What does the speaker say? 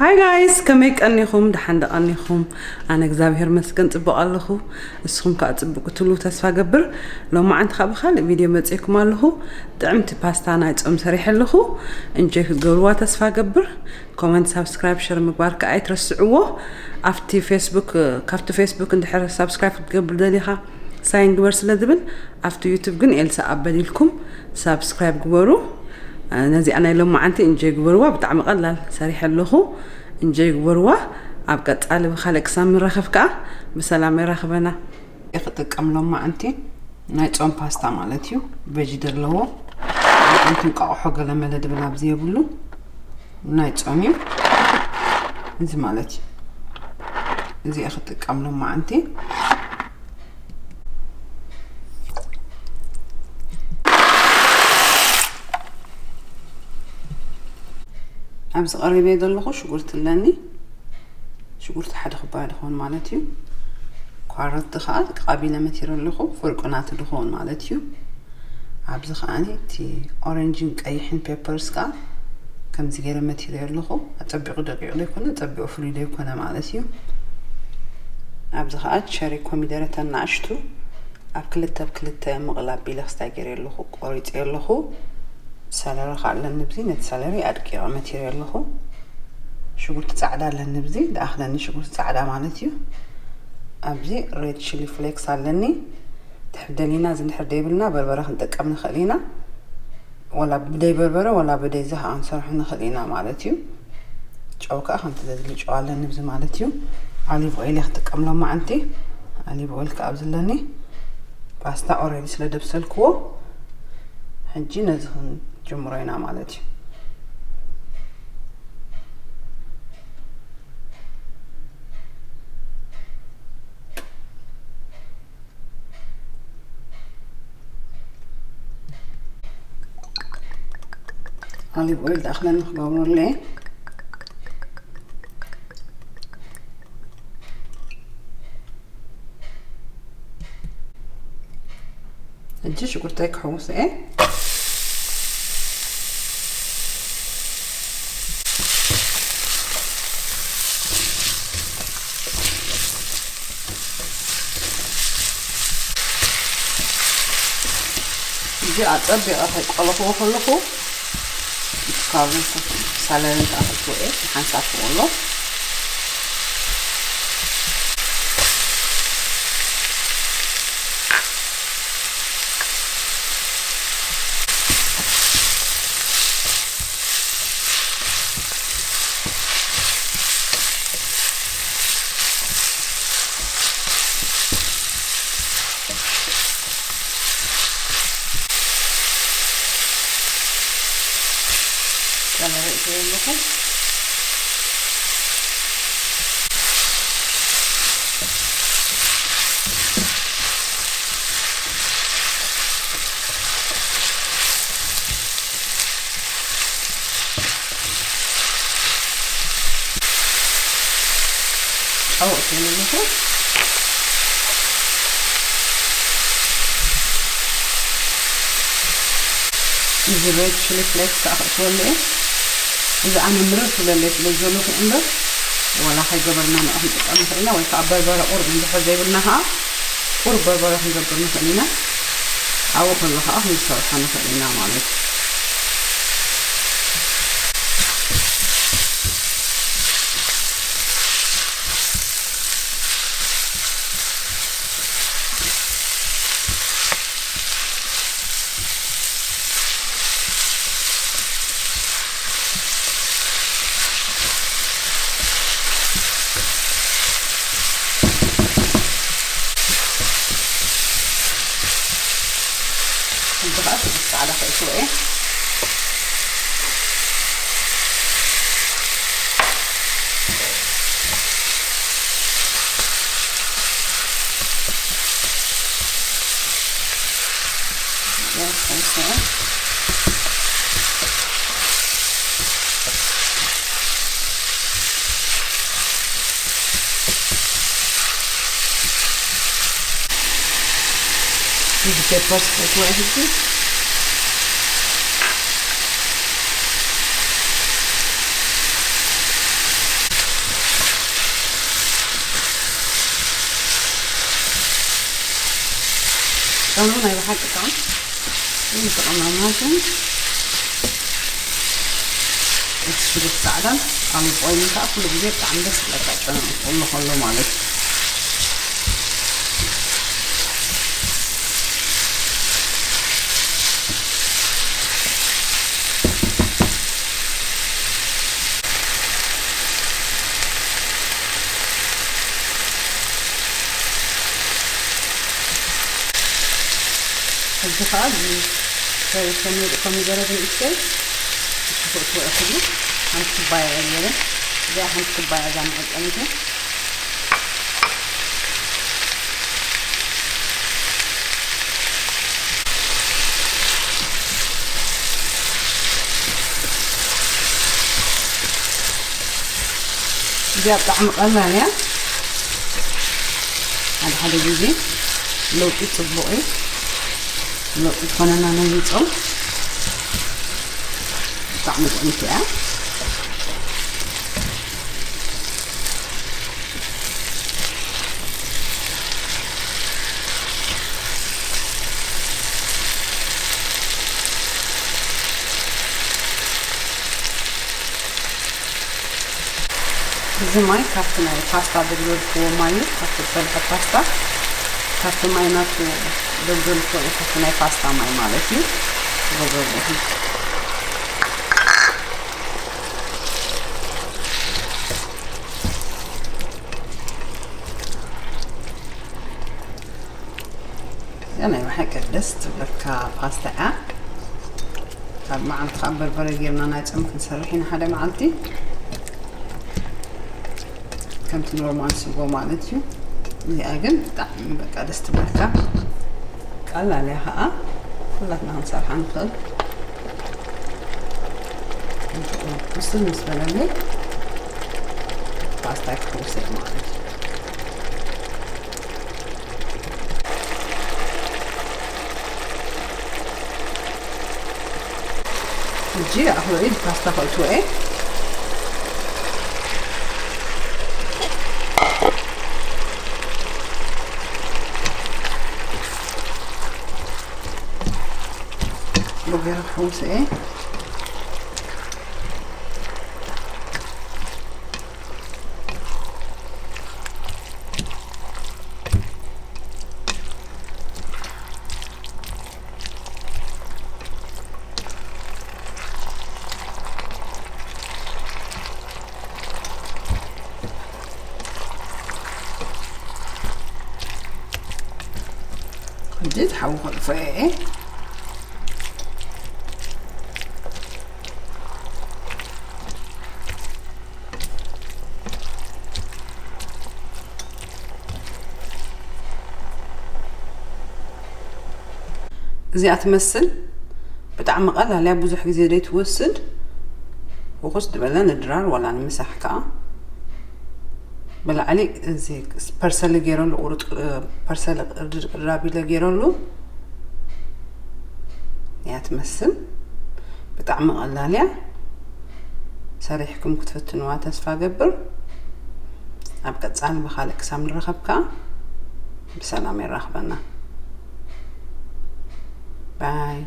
Hi guys፣ ከመይ ቀኒኹም? ደሓን ዶ ቀኒኹም? ኣነ እግዚኣብሔር መስገን ጽቡቕ ኣለኹ። ንስኹም ከኣ ጽቡቕ ክትህልዉ ተስፋ ገብር። ሎማዓንቲ ከኣ ብኻልእ ቪድዮ መጺእኩም ኣለኹ። ጥዕምቲ ፓስታ ናይ ጾም ሰሪሐ ኣለኹ። እንጆይ ክትገብርዋ ተስፋ ገብር። ኮመንት፣ ሳብስክራይብ፣ ሸር ምግባር ከኣ ኣይትረስዕዎ። ኣብቲ ፌስቡክ፣ ካብቲ ፌስቡክ እንድሕር ሳብስክራይብ ክትገብር ደሊኻ ሳይን ግበር ስለ ዝብል፣ ኣብቲ ዩቱብ ግን ኤልሳ ኣበል ኢልኩም ሳብስክራይብ ግበሩ። ነዚኣ ናይ ሎማዓንቲ እንጆይ ግበርዋ። ብጣዕሚ ቀላል ሰሪሐ ኣለኹ። እንጆይ ግበርዋ። ኣብ ቀጻሊ ብኻልእ ክሳብ ንራኸብ ከኣ ብሰላም የራኽበና። ክጥቀም ሎማዓንቲ ናይ ጾም ፓስታ ማለት እዩ። ቬጂ ዘለዎ ኣንቲ እንቃቑሖ ገለመለ ድብል ኣብዚ የብሉ። ናይ ጾም እዩ እዚ ማለት እዩ። እዚ ክጥቀም ሎማዓንቲ። ኣብዚ ቀሪበ ዘለኹ ሽጉርቲ ኣለኒ። ሽጉርቲ ሓደ ኩባያ ድኾን ማለት እዩ። ኳሮት ከዓ ቀቢለ መቲረ ኣለኹ፣ ፍርቁናት ድኾን ማለት እዩ። ኣብዚ ከዓኒ እቲ ኦረንጅን ቀይሕን ፔፐርስ ከዓ ከምዚ ገይረ መቲረ ኣለኹ። ኣጸቢቑ ደቂቑ ዘይኮነ፣ ኣጸቢቑ ፍሉይ ዘይኮነ ማለት እዩ። ኣብዚ ከዓ ቸሪ ኮሚደረ ተናእሽቱ ኣብ ክልተ ኣብ ክልተ ምቕላብ ቢለ ክስታይ ገይረ ኣለኹ፣ ቆሪፀ ኣለኹ። ሰለሪ ከዓ ኣለኒ፣ ብዚ ነቲ ሰለሪ ኣድቂቐ መቲረ ኣለኹ። ሽጉርቲ ጻዕዳ ኣለኒ፣ ብዚ ደኣኽለኒ ሽጉርቲ ጻዕዳ ማለት እዩ። ኣብዚ ሬድ ቺሊ ፍሌክስ ኣለኒ። ትሕደሊና እዚ እንድሕር ደይብልና በርበረ ክንጥቀም ንኽእል ኢና። ወላ ብደይ በርበረ ወላ ብደይ ዝሃ ክንሰርሖ ንኽእል ኢና ማለት እዩ። ጨው ከዓ ከምቲ ዘድሊ ጨው ኣለኒ ብዚ ማለት እዩ። ኣሊቭ ኦይል እየ ክጥቀም ሎማዓንቲ። ኣሊቭ ኦይል ከዓ ኣብዚ ኣለኒ። ፓስታ ኦረዲ ስለ ደብሰልክዎ ሕጂ ነዚ ክንጅምሮ ኢና ማለት እዩ። ኣሊቭ ኦይል ደኣኽለኒ ክገብረሉ እየ። ሕጂ ሽጉርተይ ክሕውስ እየ። ሕጂ ኣጸቢቐ ከይቆለኹዎ ከለኹ፣ ካብዚ ሳለሪ ተኣኽልኩ እየ፣ ሓንሳብ ክቕሎ። ጨመረ እትወለኹ። ጨው እትወለኹ። እዚ ሬድ ቺሊ ፍሌክስ ከዓ ክእትወሉ እየ። እዚ ኣነ ምርር ክብለለይ ስለ ዝደለኹ እምበር፣ ዋላ ከይገበርና ንዑ ክንጥቀም ንኽእል ኢና፣ ወይ ከዓ በርበረ ቁሩብ እንድሕር ዘይብልና ከዓ ቁሩብ በርበረ ክንገብር ንኽእል ኢና። ኣብኡ ከሎ ከዓ ክንሰርሖ ንኽእል ኢና ማለት እዩ። እንተኸኣ ሽጉርቲ ጻዕዳ ከእትዎ እየ። እዚ ፔፐርስ ከእትዎ እየ ሕጂ። ጨኑ ናይ ብሓቂ ጥዑም እዩ። ጥዑም ማለት እዩ። እቲ ሽጉርቲ ጻዕዳን ኣምልቆይን ከዓ ኩሉ ግዜ ብጣዕሚ ደስ ይብለካ። ጨኑ ክጥዕም ከሎ ማለት እዩ። ሕጂ ከዓ እዚ ኮሚደረ ብንእሽተይ ክፍእፍኦ እኽሉ ሓንቲ ኩባያ እየ ገይረ። እዚኣ ሓንቲ ኩባያ እዛ መዐቀኒት እያ። እዚኣ ብጣዕሚ ቀላል እያ። ሓደ ሓደ ግዜ ለውጢ ጽቡቕ እዩ። ለውጢ ዝኾነና ነዚ ጾም ብጣዕሚ ጥዕምቲ እያ። እዚ ማይ ካብቲ ናይ ፓስታ ዘግዘግክዎ ማይ እዩ። ካብቲ ዝፈልሐ ፓስታ፣ ካብቲ ማይ ናቱ ዘግዘግክዎ እዩ። ካብቲ ናይ ፓስታ ማይ ማለት እዩ። ዘግዘግኩ። እዚኣ ናይ ብሓቂ ደስ ትብለካ ፓስታ እያ። ኣብ መዓልቲ ካብ በርበረ ጌርና ናይ ጾም ክንሰርሕ ኢና ሓደ መዓልቲ። ከምቲ ኖርማል ስጎ ማለት እዩ። እዚኣ ግን ብጣዕሚ በቃ ደስ ትብለካ። ቀላል እያ ከዓ ኩላትና ክንሰርሓ ንኽእል። ብስል ምስ በለለይ ፓስታ ክሕውስ እየ ማለት እዩ። ሕጂ ኣኽሎ ኢድ ፓስታ ከእትዎ እየ። ብገይረ ክሕውስ እየ። ሕጂ እቲ ሓዊ ከጥፍኦ እየ። እዚኣ ትመስል ብጣዕሚ ቀላል እያ፣ ብዙሕ ግዜ ዘይትወስድ። ውኹስ ዝበለ ንድራር ዋላ ንምሳሕ ከዓ ብላዕሊ እዚ ፐርሰሊ ገይረሉ፣ ቁርጥ ፐርሰሊ ቅርድድ ቅራብ ኢለ ገይረሉ እያ ትመስል። ብጣዕሚ ቀላል እያ። ሰሪሕኩም ክትፍትንዋ ተስፋ ገብር። ኣብ ቀጻሊ ብኻልእ ክሳብ ንራኸብ ከዓ ብሰላም የራኽበና። ባይ።